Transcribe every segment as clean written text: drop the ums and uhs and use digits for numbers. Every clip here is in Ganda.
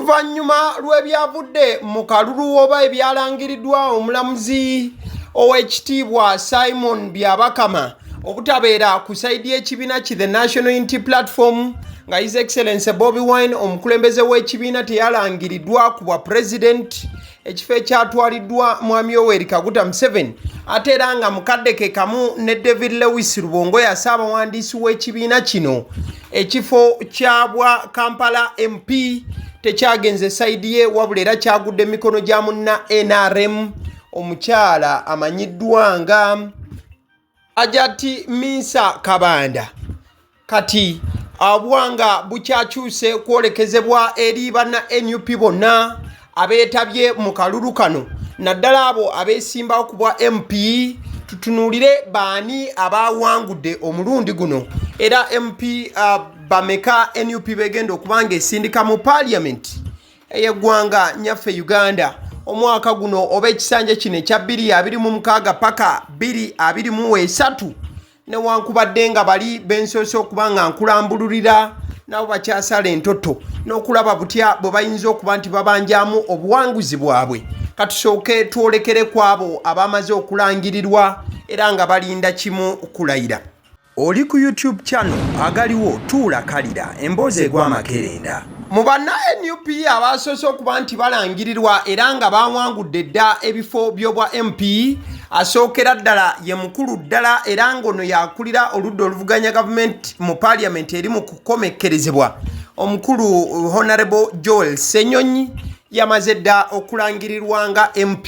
Oluvannyuma lw'ebyavudde mu kalulu oba ebyalangiriddwa omulamuzi ow'ekitiibwa Simon Byabakama obutabeera ku sayidi y'ekibiina ki The National Unity Platform, nga His Excellency Bobi Wine omukulembeze w'ekibiina teyalangiriddwa ku bwa president, ekifo ekyatwaliddwa Mwami Yoweri Kaguta Museveni, ate era nga mukadde ke kamu ne David Lewis Rubongoya ssaabawandiisi w'ekibiina kino, ekifo kya bwa Kampala MP tekyagenze sayidi ye, wabula era kyagudde mikono gya munna NRM omukyala amanyiddwa nga Hajati Minsa Kabanda. Kati obwanga bukyakyuse kwolekezebwa eri banna NUP bonna abeetabye mu kalulu kano, naddala abo abeesimbawo ku bwa MP. Tutunuulire baani abawangudde omulundi guno, era MP bameka NUP begenda okuba nga esindika mu parliament ey'eggwanga nyaffe Uganda omwaka guno oba ekisanja kino ekya 2026 paka 2023. Newankubadde nga bali bensoose okuba nga nkulambululira nabo bakyasala entoto n'okulaba butya bwe bayinza okuba nti babanjamu obuwanguzi bwabwe, katusooke twolekere ku abo abamaze okulangirirwa era nga balinda kimu kulayira. Oli ku YouTube channel agaliwo tuula kalira emboozi egwa amakerenda. Mu banna NUP abasoose okuba nti balangirirwa era nga bawangudde dda ebifo by'obwa MP, asookera ddala ye mukulu ddala era ng'ono yakulira oludda oluvuganya gavumenti mu parliament eri mu kukomekkerezebwa, omukulu Honorable Joel Ssenyonyi. Yamaze dda okulangirirwa nga MP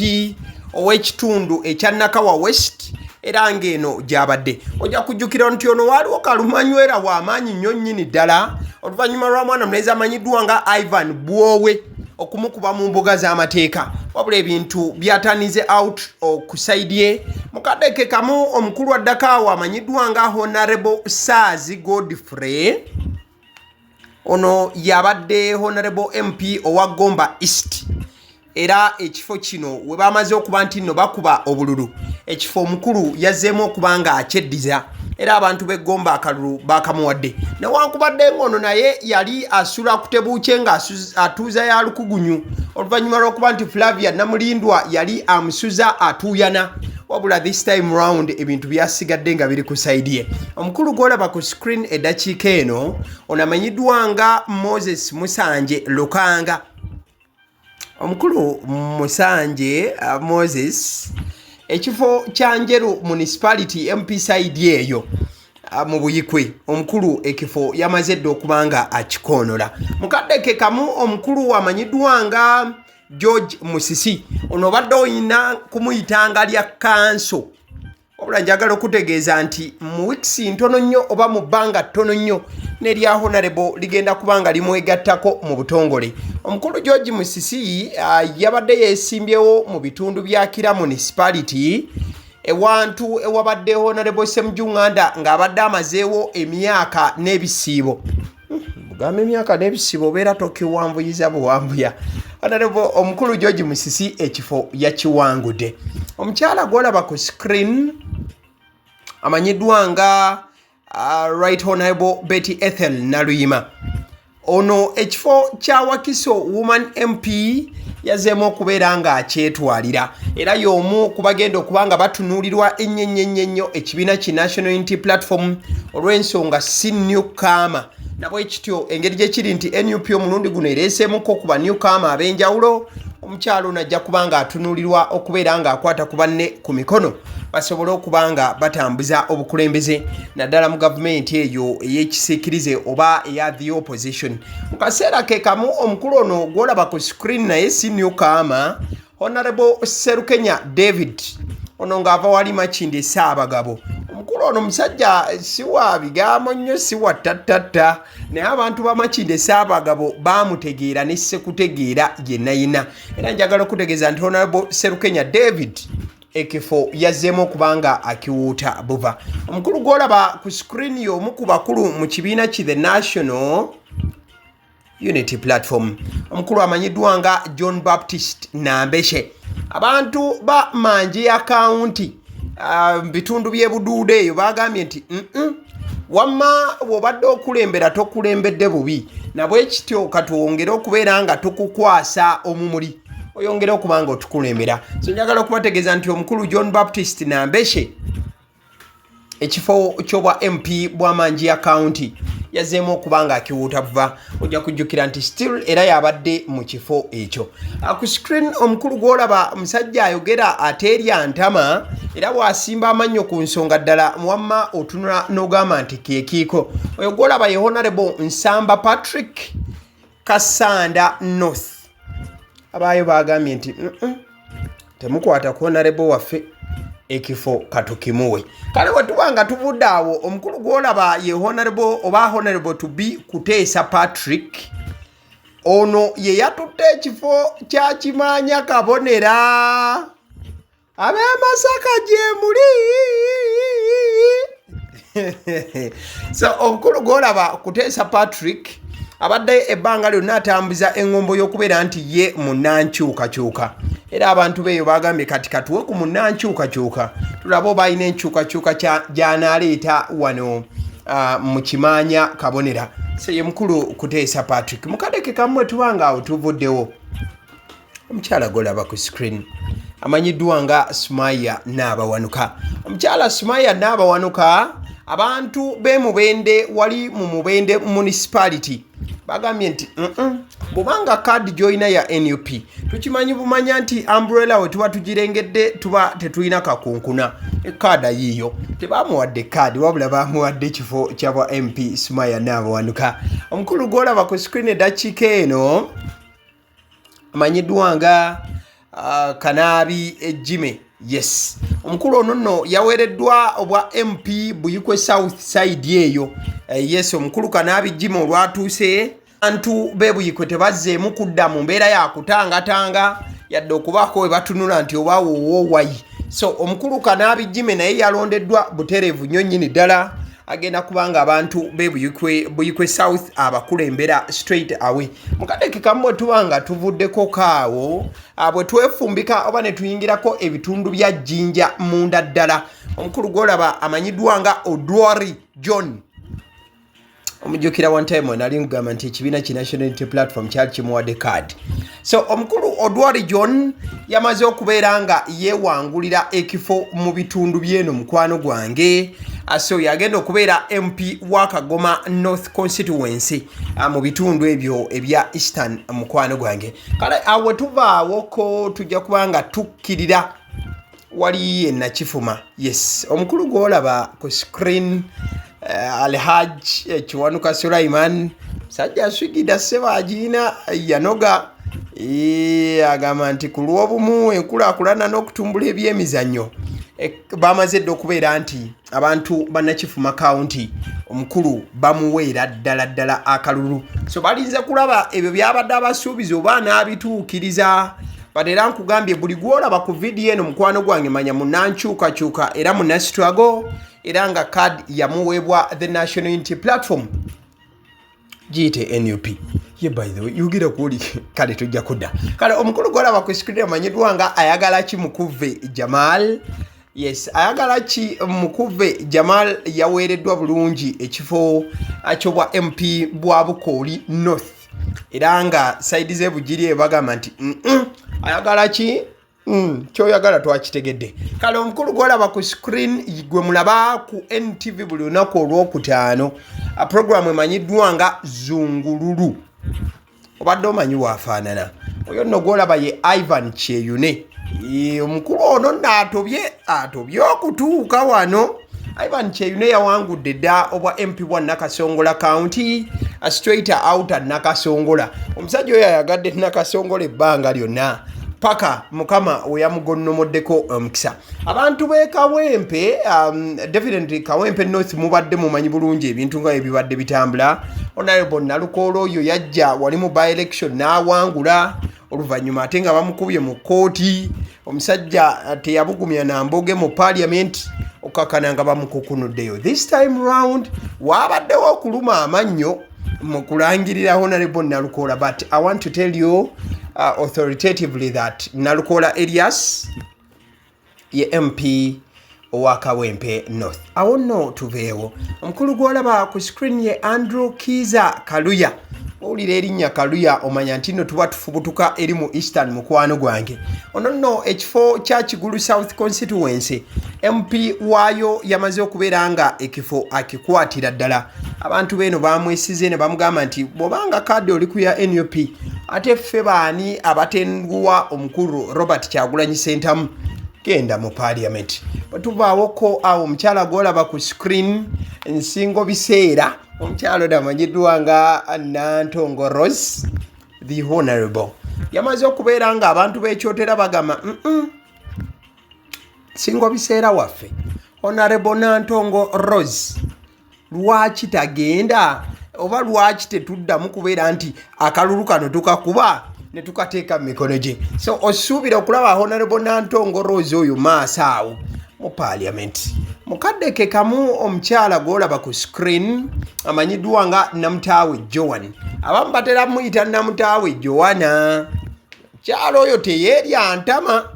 ow'ekitundu ekya Nakawa West, era ng'eno gy'abadde. Ojja kujjukira nti ono waaliwo kalumanywera w'amaanyi nnyo nnyini ddala oluvannyuma lwa mwana mulenzi amanyiddwa nga Ivan Bwowe okumukuba mu mbuga z'amateeka, wabula ebintu byatanize out ku sayidi ye. Mukadde ke kamu, omukulu addako awo amanyiddwa nga Honorable Saazi Godfrey. Ono yabadde Honorable MP owa Gomba East, era ekifo kino we bamaze okuba nti nno bakuba obululu, ekifo omukulu yazzeemu okuba nga akyeddiza, era abantu b'eggomba akalulu bakamuwadde, newankubadde ng'ono naye yali asula kutebuukye nga atuuza ya lukugunyu oluvannyuma lw'okuba nti Flavia Namulindwa yali amusuza atuuyana, wabula this time round ebintu byasigadde nga biri ku sayidi ye. Omukulu gw'olaba ku screen eddakiika eno, ono amanyiddwa nga Moses Musanje Lukanga. Omukulu Musanje Moses, ekifo kya Njeru Municipality MP side eyo mu Buyikwe, omukulu ekifo yamaze dda okuba nga akikoonola. Mukadde ke kamu, omukulu amanyiddwa nga George Musisi. Ono obadde oyina kumuyitanga lya kanso, wabula njagala okutegeeza nti mu wiikisi ntono nnyo oba mu bbanga ttono nnyo nerya honorable ligenda kuba nga limwegattako mu butongole. Omukulu George Musisi yabadde yeesimbyewo mu bitundu bya Kira Municipality, ewantu ewabadde Honorable Ssemujju Nganda ng'abadde amazeewo emyaka n'ebisiibo. Bugamba emyaka n'ebisiibo obeera tokiwanvuyiza buwanvuya. Honorable omukulu George Musisi ekifo yakiwangudde. Omukyala gw'olaba ku screen amanyiddwa nga Right Honorable Betty Ethel Naluyima. Ono ekifo kya Wakiso Woman MP yazeemu okubeera ng'akyetwalira, era y'omu ku bagenda okuba nga batunuulirwa ennyo ennyo ennyo ennyo ekibiina ki National Unity Platform, olw'ensonga si newcomer. Nabwe kityo engeri gye kiri nti NUP omulundi guno ereeseemuko ku ba newcomer ab'enjawulo, omukyalo ono ajja kuba nga atunuulirwa okubeera ng'akwata ku banne ku mikono basobole okuba nga batambuza obukulembeze, naddala mu gavumenti eyo ey'ekisiikirize oba eya the opposition. Mu kaseera ke kamu, omukulu ono gw'olaba ku screen naye si newcomer, Honorable Serukenya David. Ono ng'ava wali Makindye Ssaabagabo. Omukulu ono musajja si wa bigambo nnyo, si wa ttattatta, naye abantu ba Makindye Ssaabagabo baamutegeera ne ssekutegeera yenayina. Era njagala okutegeeza nti Honorable Serukenya David ekifo yazzeemu okuba nga akiwuuta buva. Omukulu gw'olaba ku screen y'omu ku bakulu mu kibiina ki The National Unity Platform, omukulu amanyiddwa nga John Baptist Nambeshe. Abantu ba Manji ya County bitundu by'e Buduuda eyo bagambye nti wamma bw'obadde okulembera tokulembedde bubi, Nabwe kityo katwongere okubeera nga tukukwasa omumuli oyongere okuba nga otukulembera. So njagala okubategeeza nti omukulu John Baptist Nambeshe ekifo ky'obwa MP bwa Manjiya County yazzeemu okuba nga akiwuuta buva. Ojja kujjukira nti still era yabadde mu kifo ekyo. Ku screen omukulu gw'olaba musajja ayogera ateerya ntama era bw'asimba amannyo ku nsonga ddala wamma otunula n'ogamba nti keekiiko. Oyo gw'olaba ye Honorable Nsamba Patrick Kasanda North. Abaayo baagambye nti temukwata ku Honorable waffe, ekifo katukimuwe. Kale wetuba nga tuvudde awo, omukulu gw'olaba ye Honorable oba Honorable to be Kuteesa Patrick. Ono ye yatutte ekifo kya Kimaanya Kabonera. Ab'e Masaka gye muli. So omukulu gw'olaba Kuteesa Patrick abadde ebbanga lyonna atambuza eŋŋombo y'okubeera nti ye munnankyukakyuka, era abantu beeyo bagambye kati katuwe ku munnankyukakyuka tulabe oba alina enkyukakyuka gy'anaaleeta wano mu Kimaanya Kabonera. So ye mukulu Kuteesa Patrick. Mukadeke kammwe tubanga awo tuvuddewo. Omukyala golaba ku screen amanyiddwa nga Sumaya Naabawanuka. Omukyala Sumaya Naabawanuka, abantu b'e Mubende wali mu Mubende Municipality bagambye nti bw'obanga kaadi gy'olina ya NUP, tukimanyi bumanya nti umbrella we tuba tugirengedde tuba tetulina kakunkuna. Ekaada yiiyo. Tebamuwadde kaadi, wabula bamuwadde ekifo kya bwa MP. Sumaya Naabawanuka, omukulu gw'olaba ku screen eddakiika eno amanyiddwa nga Kanaabi Ejjime. Yes, omukulu ono nno yaweereddwa obwa MP Buyikwe South side eyo. Yes, omukulu Kanaabi Jime olwatuuse, bantu b'e Buyikwe tebazzeemu kudda mu mbeera ya kutangatanga yadde okubaako we batunula nti oba woowowayi. So omukulu Kanaabi Jime naye yalondeddwa butereevu nnyo nnyini ddala. Agenda kubanga abantu b'e Buyikwe, Buyikwe South abakulembera straight away. Mukadeke kamu tuba nga tuvuddeko kaawo bwe twefumbika oba ne tuyingirako ebitundu bya Jjinja munda ddala, omukulu gw'olaba amanyiddwa nga Odwori John. Omujjukira one time nali nkugamba nti ekibiina ki National Unity Platform kyali kimuwadde card. So omukulu Odwori John yamaze okubeera nga yeewangulira ekifo mu bitundu byeno, mukwano gwange. So yagenda okubeera MP wa Kagoma North constituency mu bitundu ebyo ebya Eastern, mukwano gwange. Kale awo tuvaawoko tujja kuba nga tukkirira wali enakifuma. Yes, omukulu gw'olaba ku screen, Alhaj Kiwanuka Sulaiman, musajja aswigida Sebagiina yanoga. Agamba nti ku lw'obumu, enkulaakulana n'okutumbula ebyemizannyo, bamaze dda okubeera nti abantu bannakifuma County omukulu bamuweera ddala ddala akalulu. So balinze kulaba ebyo byabadde abasuubiza oba anaabituukiriza. But era nkugambye, buli gwolaba ku vidiyo eno, mukwano gwange, manya munankyukakyuka era munastruggle, era nga card yamuweebwa the National Unity Platform, giyite NUP. Ye by the way yogera kwoli. Kale tujja kudda. Kale omukulu gwolaba ku screen amanyiddwa nga Ayagala Ki Mukuve Jamal. Yes, Ayagala Ki Mukuve Jamal yaweereddwa bulungi ekifo ky'obwa MP bwa Bukooli North, era nga side z'ebugiri eyo bagamba nti Ayagala Ki, kyoyagala twakitegedde. Kale omukulu gwolaba ku screen gwe mulaba ku NTV buli lunaku olwokutaano, programu emanyiddwa nga Zungululu, obadde omanyi waafaanana. Oyo nno gwolaba ye Ivan Kyeyune. Omukulu ono nno atobye atobye okutuuka wano. Ivan Kyeyune yawangudde dda obwa MP bwa Nakasongola County, straight out Nakasongola. Omusajja oyo ayagadde Nakasongola ebbanga lyonna paka Mukama we yamugonnomoddeko omukisa. Abantu b'e Kawempe, definitely Kawempe North, mubadde mumanyi bulungi ebintu nga ebibadde bitambula. Honorable Nalukoola oyo yajja wali mu by election n'awangula, oluvannyuma ate nga bamukubye mu kkooti. Omusajja teyabugumya na mboge mu parliament, okakana nga bamukukunuddeyo. This time round waabaddewo okuluma amannyo mu kulangirira Honorable Nalukoola, but I want to tell you authoritatively that Nalukoola Elias ye MP owa Kawempe North. Awo nno tuveewo. Omukulu gw'olaba ku screen ye Andrew Kiiza Kaluya. Owulira erinnya Kaluya omanya nti nno tuba tufubutuka eri mu Eastern mukwano gwange. Ono nno ekifo kya Kigulu South Constituency MP waayo yamaze okubeera nga ekifo akikwatira ddala. Abantu beeno bamwesize ne bamugamba nti bw'obanga kaadi oli ku ya nup ate ffe baani abatenguwa omukulu Robert Kyagulanyi Ssentamu genda mu parliament. Bwetuvaawoko awo omukyala gwolaba ku screen nsingo biseera omukyala ono amanyiddwa nga Nantongo Rose the honorable yamaze okubeera nga abantu b'ekyotera bagamba nsingo biseera waffe honorable Nantongo Rose lwaki tagenda oba lwaki tetuddamu kubeera nti akalulu kano tukakuba ne tukateeka mu mikono gye. So osuubira okulaba honorable Nantongo Rose oyo maaso awo mu parliament. Mukadde ke kamu omukyala gw'olaba ku screen amanyiddwa nga Namutaawe Joan, abamu batera muyita Namutaawe Joana. Mukyala oyo teyeerya ntama.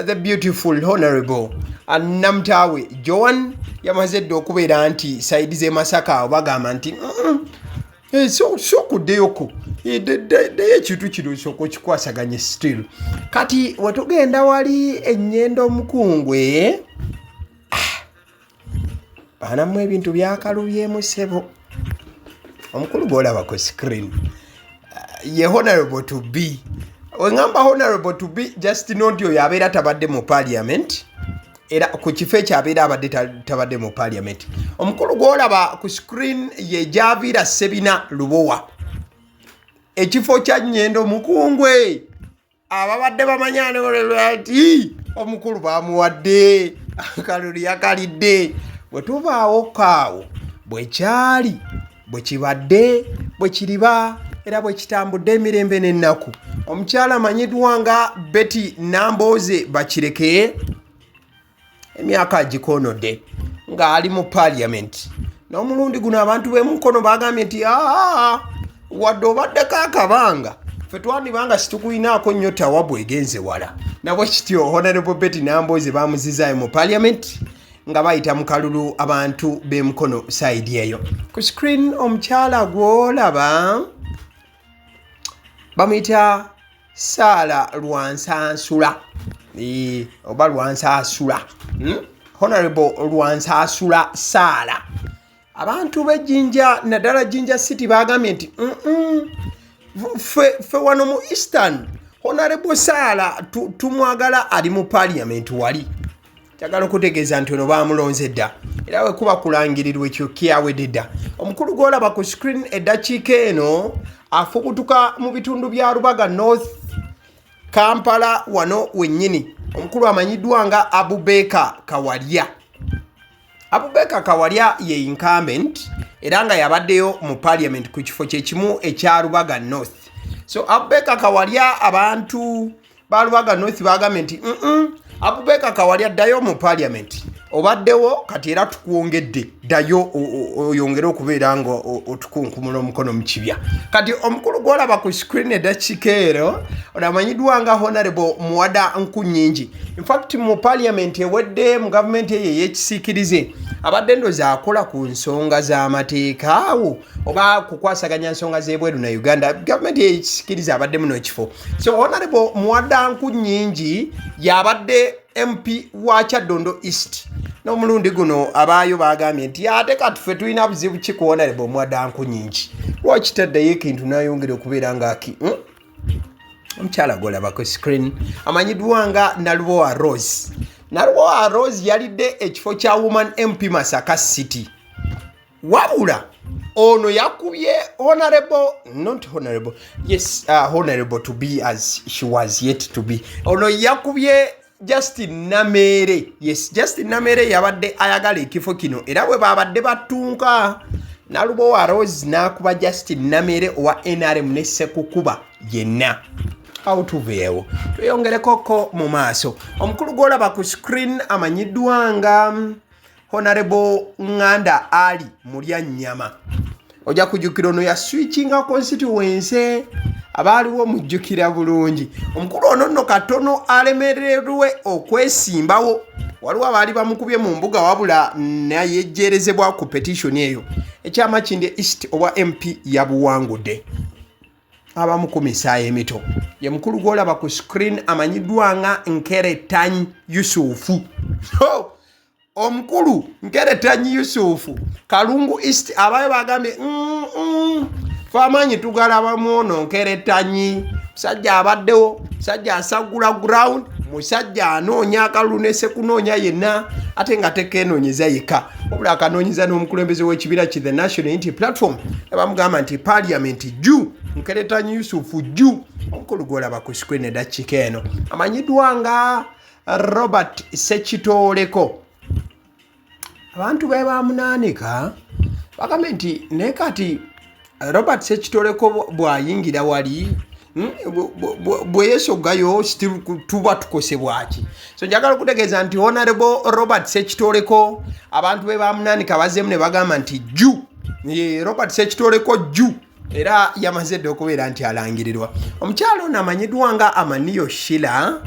The beautiful honorable Namutaawe Joan yamaze dda okubeera nti side z'e Masaka awo bagamba nti sokuddeyoko ddeyo ekintu kino osooka okikwasaganye still. Kati wetugenda wali ennyendo omukungwe baanamu ebintu byakalubyemu ssebo. Omukulu gw'olaba ku screen ye honorable to be. Wengamba honorable to be, just not oyo abeera tabadde mu parliament, era ku kifo ekyo abeera abadde tabadde mu parliament. Omukulu gw'olaba ku screen ye Javiira Ssebina Lubowa, ekifo kya Nnyendo Mukungwe. Ababadde bamanya nti omukulu bamuwadde akalulu yakalidde. Bwe tubaawo kaawo bwe kyali, bwe kibadde, bwe kiriba, era bwe kitambudde emirembe n'ennaku. Omukyala amanyiddwa nga Betty Nambooze Bakireke emyaka agikoonodde ng'ali mu parliament, n'omulundi guno abantu b'emukono bagambye nti aa wadde obaddeko akabanga ffe twandibanga situkuyinaako nnyo tawabu egenze wala. Nabwe kityo honorable Betty Nambooze bamuzizaayo mu parliament nga bayita mu kalulu abantu b'emukono side eyo. Ku screen omukyala gw'olaba bamuyita Saala Lwansansula oba Lwansaasula, Honorable Lwansaasula Saala. Abantu b'ejjinja naddala Jinja City bagambye nti ffe wano mu Eastern Honorable Saala tumwagala ali mu parliament wali. Njagala okutegeeza nti ono bamulonze dda era we kuba kulangirirwa ekyo kyawedde dda. Omukulu gw'olaba ku screen eddakiika eno afubutuka mu bitundu bya Rubaga North, Kampala wano wennyini. Omukulu amanyiddwa nga Abubaker Kawalya. Abubaker Kawalya ye incumbent era nga yabaddeyo mu parliament ku kifo kyekimu ekya Rubaga North. So Abubaker Kawalya abantu ba Rubaga North bagambye nti Abubaker Kawalya ddayo mu parliament, obaddewo kati era tukwongedde, ddayo oyongere okubeera nga otukunkumula omukono mu kibya. Kati omukulu gw'olaba ku screen eddakiika ero onamanyiddwa nga honorable Muwada Nkunyingi. Infact mu parliament ewedde mu gavumenti eyo ey'ekisiikirize abadde ndoza akola ku nsonga z'amateeka awo oba kukwasaganya nsonga z'ebweru na Uganda. Gavumenti ey'ekisiikirize abaddemu n'ekifo. So honorable Muwada Nkunyingi yabadde MP wa Kyaddondo East, n'omulundi guno abaayo bagambye nti ate kati ffe tulina buzibu ki ku honorable Muwada Nkunyingi, lwaki taddayo ekintu n'ayongera okubeera ngaaki? Omukyala gwolabako screen amanyiddwa nga Nalubowa Rose. Nalubowa Rose yalidde ekifo kya woman MP Masaka City, wabula ono yakubye honorable, not honorable, yes, honorable to be as she was yet to be. Ono yakubye Justin Nameere. Yes, Justin Nameere yabadde ayagala ekifo kino era bwe babadde batunka Nalubowa Rose n'akuba Justin Nameere owa NRM ne Sekukuba yenna. Awo tuveewo tweyongerekoko mu maaso. Omukulu gw'olaba ku screen amanyiddwa nga honorable Nganda Ali Mulyannyama. Ojja kujjukira ono yaswitchinga constituency, abaaliwo mujjukira bulungi. Omukulu ono nno katono alemererwe okwesimbawo. Waliwo abaali bamukubye mu mbuga, wabula nayejjeerezebwa ku petition eyo. Ekya Makindye East obwa MP yabuwangudde. Abamu ku misaayi emito ye mukulu gw'olaba ku screen amanyiddwa nga Nkeretanyi Yusufu. Omukulu Nkeretanyi Yusufu, Kalungu East, abayo bagambye, fe amaanyi tugalabamu ono Nkeretanyi. Musajja abaddewo, musajja asagula ground, musajja anoonya akalulu ne sekunoonya yenna, ate nga tekenoonyeza yekka, wabula akanoonyeza n'omukulembeze w'ekibiina ki The National Unity Platform. Bamugamba nti parliament ju Nkeretanyi Yusufu ju. Omukulu gwolaba ku screen eddakiika eno amanyiddwa nga Robert Sekitooleko. Abantu be bamunaanika bagambye nti naye kati Robert Sekitooleko bw'ayingira wali, bwe yeesoggayo, still tuba tukosebwaki? So njagala okutegeeza nti Honorable Robert Sekitooleko, abantu be bamunaanika bazzeemu ne bagamba nti ju Robert Sekitooleko ju, era yamaze dda okubeera nti alangirirwa. Omukyalo ono amanyiddwa nga Amaniyo Shila.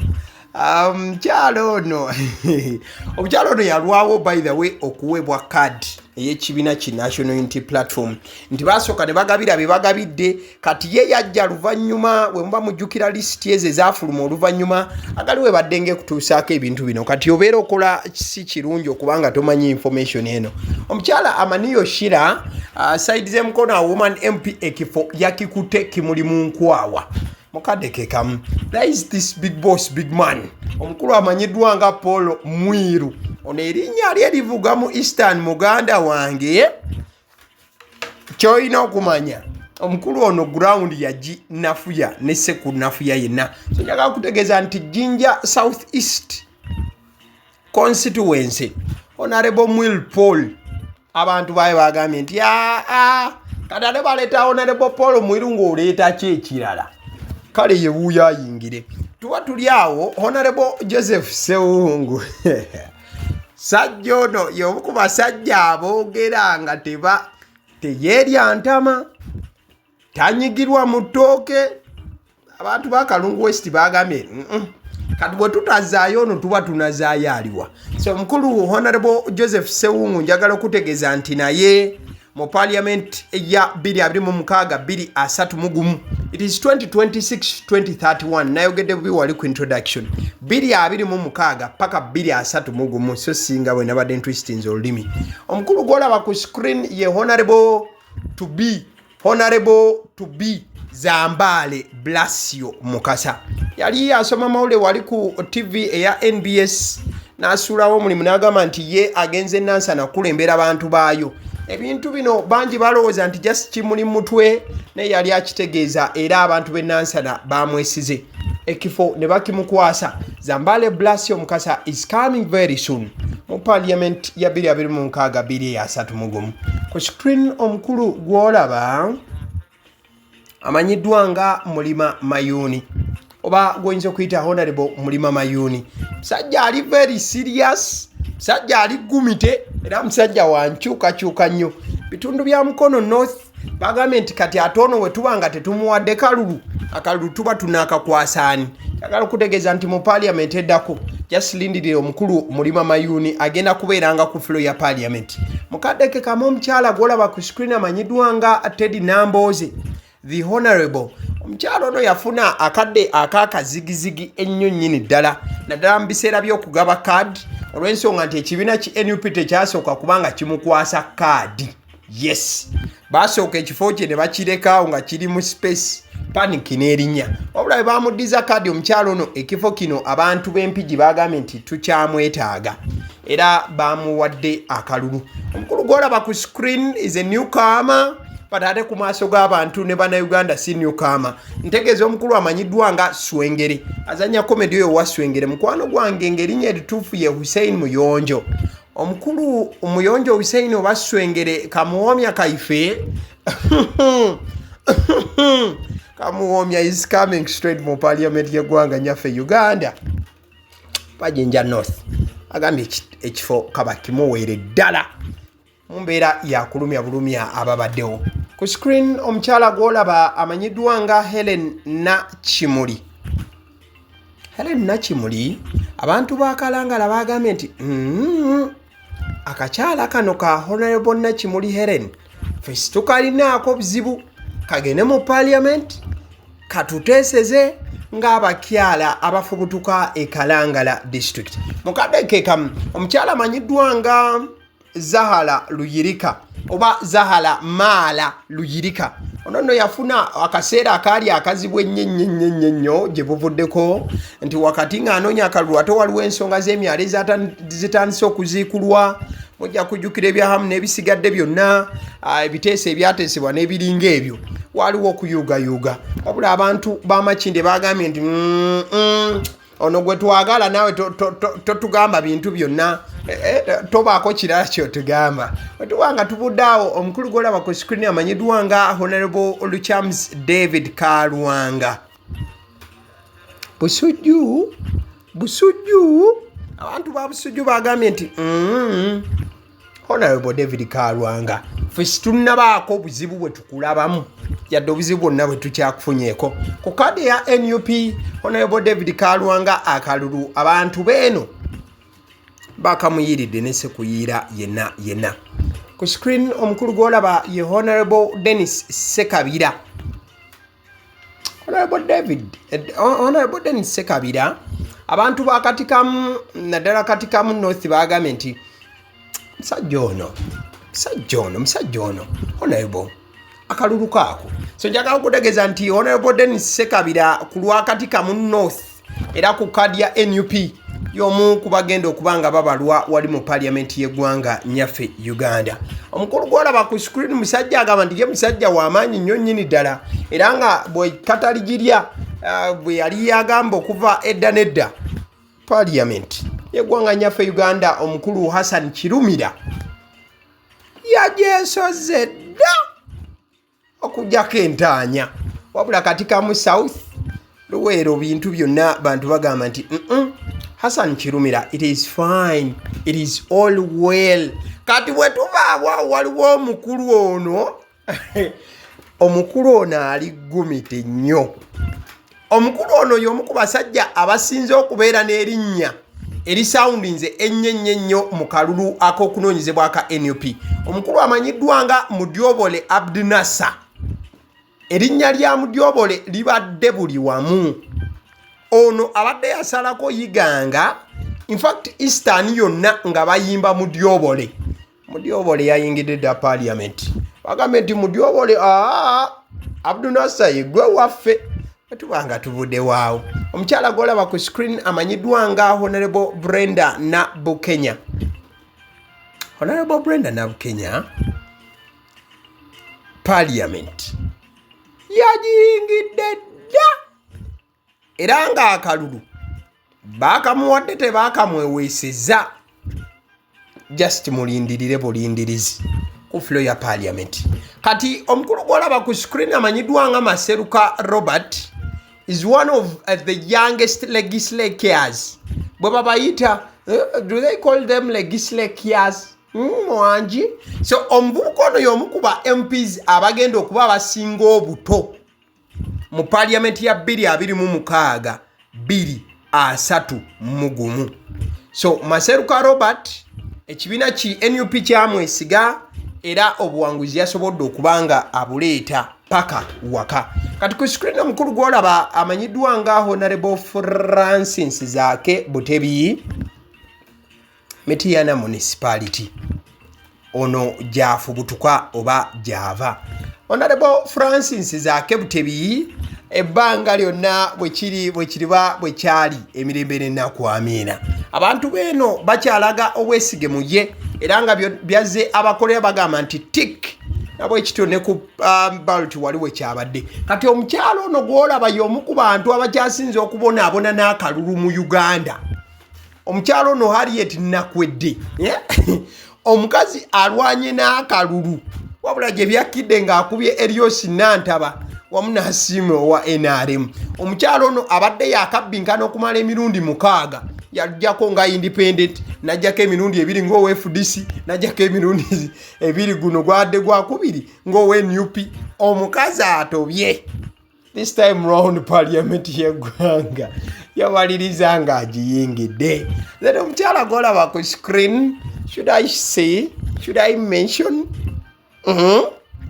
Omukyalo ono yalwawo, by the way, okuweebwa card ey'ekibiina ki National Unity Platform, nti basooka ne bagabira be bagabidde, kati ye yajja luvannyuma. Bwe muba mujjukira lisiti ezo ezaafuluma oluvannyuma, agali we badde ng'ekutuusaako ebintu bino. Kati obeera okola si kirungi okubanga tomanyi information eno. Omukyala Amaniyo Shira, side z'emukono, a woman MP, ekifo yakikutte kimuli mu nkwawa. Mukadde ke kamu, there is this big boss, big man, omukulu amanyiddwa nga Paul Mwiru. Ono erinnya lye livuga mu Eastern. Muganda wange, kyolina okumanya, omukulu ono ground yaginafuya ne sekunafuya yenna. So njagala kutegeeza nti Jinja South East constituency, Honorable Mwiru Paul, abantu baayo bagambye nti aa, kati ate baleeta Honorable Paul Mwiru, ng'oleeta ki ekirala? Kale yewuuyo ayingire. Tuba tuli awo, Honorable Joseph Sewungu, sajja ono y'omu ku basajja aboogera nga teba teyeerya ntama, tanyigirwa mu ttooke. Abantu ba Kalungu West bagambye, kati bwe tutazaayo ono, tuba tunazaayo aliwa?" So omukulu Honorable Joseph Sewungu, njagala okutegeeza nti naye mu parliament ya 2026 231, it is 2026 2031, nayogedde bubi wali ku introduction, 2026 paka 231, so singa bwe nabadde ntwistinze olulimi. Omukulu gwolaba ku screen ye Honorable to be Zambaale Blasio Mukasa. Yali asoma mawule wali ku TV eya NBS, n'asuulawo omulimu n'agamba nti ye agenze Nansana kukulembera abantu baayo. Ebintu bino bangi balowooza nti just kimuli mutwe, naye yali akitegeeza, era abantu b'e Nansana bamwesize ekifo ne bakimukwasa. Zambaale Blasio Mukasa is coming very soon mu parliament ya 2026 231. Ku screen omukulu gw'olaba amanyiddwa nga Mulima Mayuuni, oba gwoyinza okuyita Honorable Mulima Mayuuni. Musajja ali very serious, musajja ali gumite, era musajja wankyukakyuka nnyo. Bitundu bya Mukono North bagambye nti kati ate ono we tuba nga tetumuwadde kalulu, akalulu tuba tunaakakwasaani? Njagala okutegeeza nti mu parliament eddako, just lindirira, omukulu Mulima Mayuuni agenda kubeeranga ku floor ya parliament. Mukadde ke kamu, omukyala gwolaba ku screen amanyiddwa nga Teddy Nambooze, the Honorable. Omukyala ono yafuna akadde ak'akazigizigi ennyo nnyini ddala, naddala mu biseera by'okugaba kaadi, olw'ensonga nti ekibiina ki NUP tekyasooka kubanga kimukwasa kaadi. Yes, basooka ekifo kye ne bakirekaawo nga kiri mu space, panic n'erinnya, wabula bwe bamuddiza kaadi omukyala ono, ekifo kino abantu b'Empigi bagambye nti tukyamwetaaga, era bamuwadde akalulu. Omukulu gwolaba ku screen is a newcomer, but ate ku maaso g'abantu ne Bannayuganda si newcomer. Ntegeeza omukulu amanyiddwa nga Swengere, azanya comedy oyo owa Swengere. Mukwano gwange, ng'erinnya erituufu ye Hussein Muyonjo. Omukulu Muyonjo Hussein oba Swengere, kamuwomya kaife kamuwomya, is coming straight mu parliament y'eggwanga nyaffe Uganda. Bajinja North, agambye ekifo kaba kimuweere ddala mu mbeera yakulumya bulumya ababaddewo. Ku screen omukyala gw'olaba amanyiddwa nga Helen Nakimuli. Helen Nakimuli Abantu ba Kalangala bagambye nti akakyala kano ka Honorable Nakimuli Helen ffe situkalinaako buzibu, kagende mu parliament katuteeseze ng'abakyala abafubutuka e Kalangala district. Mu kadde ke kamu omukyala amanyiddwa nga Zahala Luyirika oba Zahala Maala Luyirika ono nno yafuna akaseera akaali akazibu ennyo ennyo ennyo ennyo ennyo gye buvuddeko nti wakati ng'anoonya akalulu ate waliwo ensonga z'emyalo zitandise okuziikulwa. Mujja kujjukira ebyahamu n'ebisigadde byonna, ebiteeso ebyateesebwa n'ebiringa ebyo, waliwo okuyuugayuuga. Wabula abantu b'Amakindye bagambye nti ono gwe twagala naawe totugamba bintu byonna, tobaako kirala kyotugamba. Bwetuba nga tubudde awo, omukulu gwolaba ku screen amanyiddwa nga Honorable Luchams David Kalwanga Busujju. Busujju, abantu ba Busujju bagambye nti Honorable David Kalwanga ffe situnnabaako obuzibu bwe tukulabamu, yadde obuzibu bwonna bwe tukyakufunyeeko. Ku kaadi ya NUP, Honorable David Kalwanga akalulu abantu beeno bakamuyiiridde ne sekuyiira yenna yenna. Ku screen omukulu gw'olaba ye Honorable Dennis Sekabira. Honorable David, Honorable Dennis Sekabira, abantu ba Katikamu, naddala Katikamu North, bagambye nti musajja ono, musajja ono, musajja ono honorable akalulu kaako. So njagala okutegeeza nti Honorable Dennis Sekabira ku lwa Katikamu North era ku kaadi ya NUP y'omu ku bagenda okuba nga babalwa wali mu parliament y'eggwanga nyaffe Uganda. Omukulu gw'olaba ku screen musajja agamba nti ye musajja w'amaanyi nnyo nnyini ddala, era nga bwe kataligirya bwe yali yagamba okuva edda n'edda, parliament y'eggwanga nyaffe Uganda omukulu Hassan Kirumira yagyesoze dda okugjako entaanya. Wabula Katikamu South, Luweero, bintu byonna bantu bagamba nti Hassan Kirumira, it is fine, it is all well. Kati bwe tubaawo, waliwo omukulu ono, omukulu ono ali gumite nnyo. Omukulu ono y'omu ku basajja abasinze okubeera n'erinnya erisoundinze ennyo ennyo ennyo mu kalulu ak'okunoonyezebwa aka NUP. Omukulu amanyiddwa nga Mudyobole Abdinasa. Erinnya lya Mudyobole libadde buli wamu. Ono abadde yasalako Iganga, infact Eastern yonna nga bayimba Mudyobole. Mudyobole yayingidde dda parliament. Bagambye nti Mudyobole, aa, Abdunasa yegwe waffe. Tuba nga tuvudde waawo, omukyala gwolaba ku screen amanyiddwa nga Honorable Brenda Nabukenya. Honorable Brenda Nabukenya parliament yagiyingidde dda, era ng'akalulu baakamuwadde, tebakamweweeseza, just mulindirire bulindirizi ku floor ya parliament. Kati omukulu gwolaba ku screen amanyiddwa nga Maseruka Robert is one of the youngest legislators bwe babayita, do they call them legislators? Mwangi. So omuvubuka ono y'omu ku ba MPs abagenda okuba abasinga obuto mu parliament ya 2026 231. So Maseruka Robert, ekibiina ki NUP kyamwesiga era obuwanguzi yasobodde okuba nga abuleeta paka waka. Kati ku screen omukulu gwolaba amanyiddwa nga Honorable Francis Zaake Butebi, Mityana Municipality ono gyafubutuka oba gyava. Honorable Francis Zaake Butebi, ebbanga lyonna bwe kiri, bwe kiriba, bwe kyali, emirembe n'ennaku, amiina. Abantu beeno bakyalaga obwesige mu ye era nga byazze abakolera bagamba nti tik nabwe kityo ne ku ballot wali we kyabadde. Kati omukyalo ono gw'olaba y'omu ku bantu abakyasinze okubonaabona n'akalulu mu Uganda. Omukyalo ono Harriet Nakwedde, yeah? Omukazi alwanye n'akalulu, wabula gye byakkidde ng'akubye Eriosi Nantaba wamu n'asiima owa NRM. Omukyalo ono abadde yakabbinkana okumala emirundi 6. Yajjako nga independent, najjako emirundi 2 ng'owa FDC, najjako emirundi 2, guno gwadde gwakubiri ng'owa NUP. Omukazi atobye. This time round parliament yeggwanga Yamaliriza ng'agiyingidde. Then omukyala gwolaba ku screen, should I say, should I mention?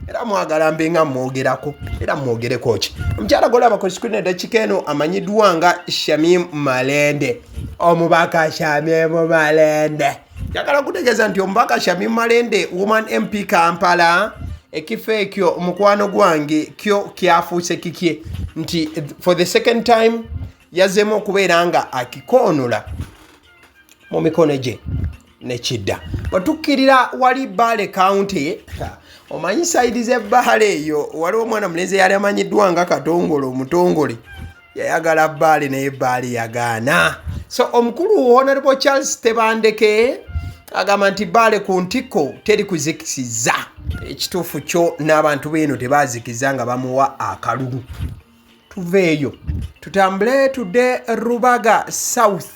Era mwagala mbe nga mwogerako, era mwogereko ki? Omukyala gwolaba ku screen eddakiika eno amanyiddwa nga Shamim Malende, omubaka Shamim Malende. Njagala kutegeeza nti omubaka Shamim Malende, woman MP Kampala, ekifo ekyo mukwano gwange kyo kyafuuse kikye, nti for the second time yazzeemu okubeera nga akikoonola mu mikono gye nekidda. Bwetukkirira wali Bbaale County, omanyi side z'ebbaale eyo, waliwo omwana mulenzi eyali amanyiddwa nga Katongole omutongole. Yayagala Bbaale naye Bbaale yagaana. So omukulu Honorable Charles Tebandeke agamba nti Bbaale ku ntikko teri kuzikisiza. Ekituufu kyo n'abantu beeno tebazikiza nga bamuwa akalulu. Tuveeyo tutambule tudde Rubaga South.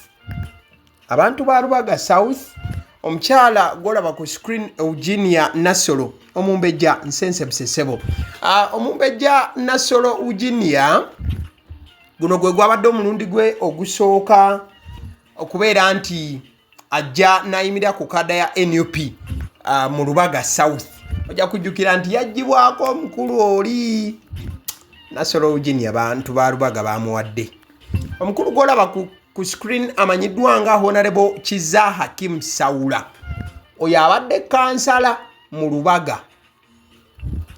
Abantu ba Rubaga South, omukyala gwolaba ku screen, Eugenia Nassolo omumbejja nsensebusesebo. Omumbejja Nassolo Eugenia, guno gwe gwabadde omulundi gwe ogusooka okubeera nti ajja n'ayimirira ku kaada ya NUP mu Lubaga South. Ojja kujjukira nti yaggyibwako omukulu oli. Nassolo Eugenia, abantu ba Lubaga bamuwadde. Omukulu gwolaba ku screen amanyiddwa nga Honorable Kiza Hakim Saula. Oyo abadde kansala mu Lubaga,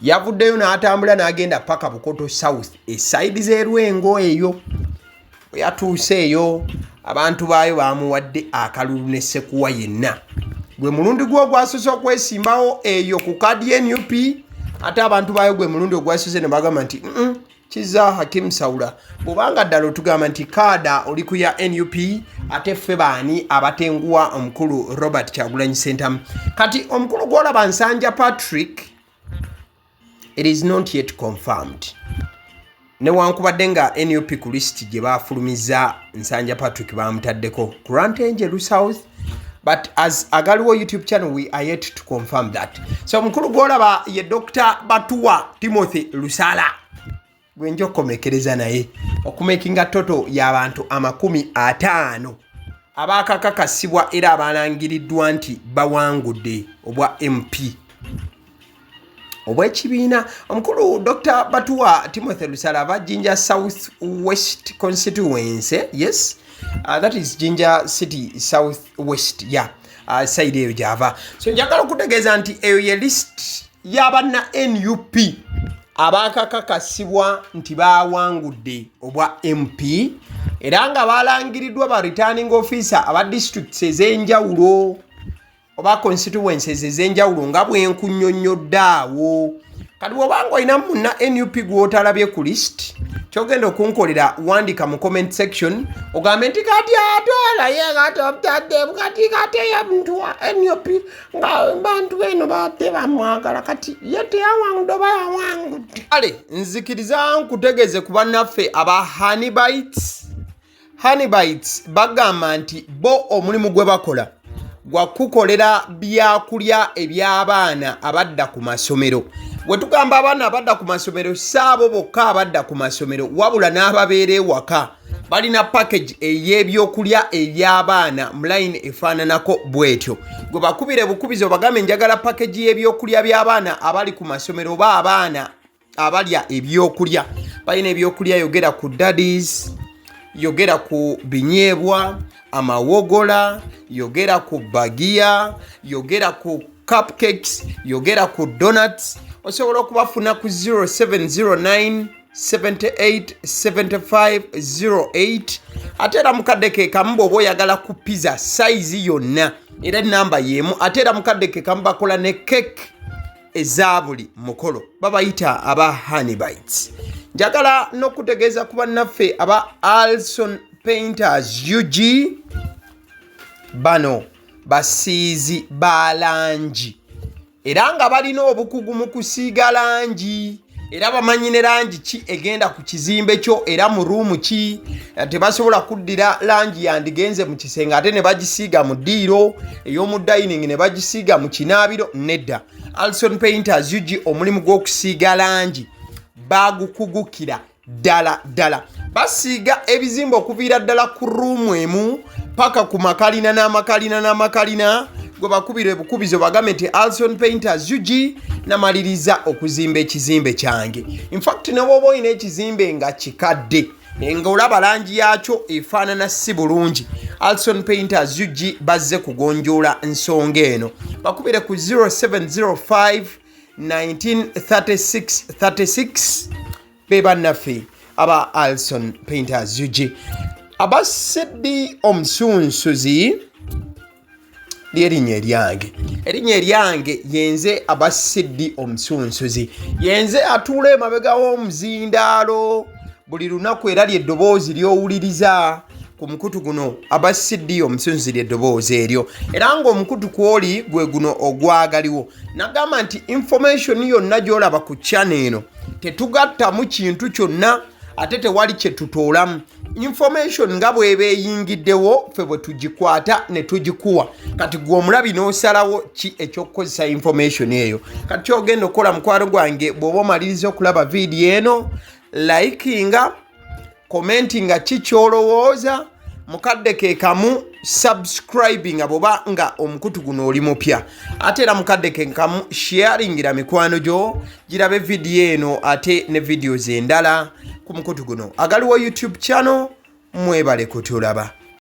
yavuddeyo n'atambula n'agenda paka Bukoto South, e side z'erwengo eyo. Bwe yatuuse eyo, abantu baayo bamuwadde akalulu ne sekuwa yenna. Gwe mulundi gwe ogwasoose okwesimbawo eyo ku kaadi NUP, ate abantu baayo gwe mulundi ogwasoose ne bagamba nti, Kiza Hakim Saula, bwobanga ddala otugamba nti kaada oli ku ya NUP, ate ffe baani abatenguwa omukulu Robert Kyagulanyi Sentamu?" Kati omukulu gwolaba, Nsanja Patrick, it is not yet confirmed, newankubadde nga NUP ku list gye bafulumiza Nsanja Patrick bamutaddeko ku Ntenjeru South, but as Agaliwo YouTube channel, we are yet to confirm that. So omukulu gwolaba ye Dr Batuwa Timothy Lusala, gwenja okukomekereza naye okumakinga total y'abantu 50 abakakakasibwa era abalangiriddwa nti bawangudde obwa MP obw'ekibiina. Omukulu Dr Batuwa Timothy Lusala ava Jinja South West constituency. Yes, that is Jinja City South West, ya side eyo gyava. So njagala okutegeeza nti eyo ye list y'abanna NUP abakakakasibwa nti bawangudde obwa MP era nga balangiriddwa ba returning officer aba districts ez'enjawulo oba constituencies ez'enjawulo nga bwenkunnyonnyodde awo. Kati bw'obanga olina munna NUP gw'otalabye ku list, kyogenda okunkolera, wandika mu comment section ogambe nti kati ate olaye kati obutadde kati kati muntu wa NUP nga bantu beno badde bamwagala, kati ye teyawangudde oba yawangudde? Kale nzikiriza nkutegeeze ku bannaffe aba Honeybites. Honeybites bagamba nti bo omulimu gwe bakola gwa kukolera byakulya eby'abaana abadda ku masomero. Bwe tugamba abaana abadda ku masomero, saabo bokka abadda ku masomero, wabula n'ababeera ewaka. Balina package ey'ebyokulya eby'abaana mu line efaananako bw'etyo. Gwe bakubire bukubizi obagambe, "Njagala package y'ebyokulya by'abaana abali ku masomero oba abaana abalya ebyokulya." Balina ebyokulya, yogera ku daddies, yogera ku binyeebwa, amawogola, yogera ku bagiya, yogera ku cupcakes, yogera ku donuts. Osobola okubafuna ku 0709 78 75 08. Ate era mukadde ke kamu, bw'oba oyagala ku pizza size yonna, era enamba y'emu. Ate era mukadde ke kamu bakola ne cake eza buli mukolo. Babayita aba Honeybites. Njagala n'okutegeeza ku bannaffe aba Alson Painters UG. Bano basiizi ba langi era nga balina obukugu mu kusiiga langi, era bamanyi ne langi ki egenda ku kizimbe kyo era mu room ki. Tebasobola kuddira langi yandigenze mu kisenge ate ne bagisiiga mu ddiiro, ey'omu dining ne bagisiiga mu kinaabiro. Nedda, Alson Painters UG omulimu gw'okusiiga langi bagukugukira Ddala ddala basiiga ebizimbe okuviira ddala ku ruumu emu paka ku makalina n'amakalina n'amakalina. Gwe bakubira ebukubizo bagambe nti Alson Painters UG namaliriza okuzimba ekizimbe kyange. Infact, ne bwoba olina ekizimbe nga kikadde nga olaba langi yakyo efaanana si bulungi, Alson Painters UG bazze kugonjoola nsonga eno. Bakubire ku 0705 1936 36. Be bannaffe aba Alson Painters UG. Abaseddi omusunsuzi lyerinnya eryange, erinnya eryange yenze Abasiddi omusunsuzi, yenze atuula emabega w'omuzindaalo buli lunaku, era lyeddoboozi ly'owuliriza ku mukutu guno. Abasiddi omusunsuzi lyeddoboozi eryo, era ng'omukutu kwoli gwe guno ogwagaliwo. Nagamba nti information yonna gy'olaba ku channel eno tetugattamu kintu kyonna, ate tewali kye tutoolamu. Information nga bw'eba eyingiddewo, ffe bwe tugikwata ne tugikuwa. Kati gwe omulabi n'osalawo ki ekyokukozesa information eyo. Kati kyogenda okukola, mukwano gwange, bw'oba omaliriza okulaba vidiyo eno, likinga, commentinga ki kyolowooza, mukadde ke kamu subscribinga bwoba nga omukutu guno oli mupya, ate era mukadde ke kamu sharingira mikwano gyo girabe vidiyo eno ate ne videos endala ku mukutu guno agaliwo YouTube channel. Mwebale kutulaba.